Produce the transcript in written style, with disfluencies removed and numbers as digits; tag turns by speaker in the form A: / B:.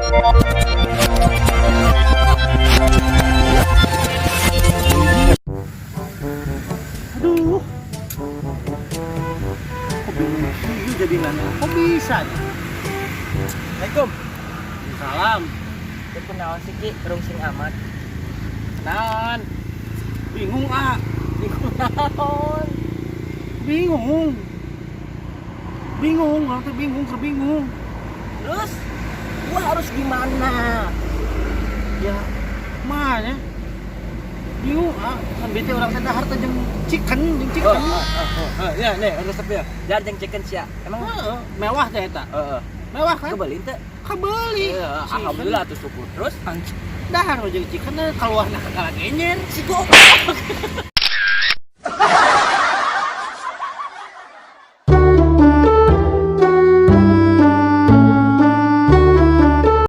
A: Aduh. Kok bingung sih jadi nanya. Kok bisa ya?
B: Assalamualaikum.
A: Salam.
B: Itu kunaon sih, Ki? Rungsing amat. Naon?
A: Bingung ah.
B: Bingung naon?
A: Bingung. Bingung, orang tuh bingung, bingung.
B: Terus gua harus gimana?
A: Ya, mana? Bingung ah, kan bete urang teh dahar teh jeung chicken.
B: Oh, ya nih, resep ya. Dahar jeung chicken sia. Emang
A: Heeh, mewah teh eta.
B: Heeh.
A: Mewah kan?
B: Kebeli teh?
A: Kebeli.
B: Iya, alhamdulillah tuh, syukur. Terus
A: Dahar jeung chicken keluar nah kagak genyer.
B: Si goblok.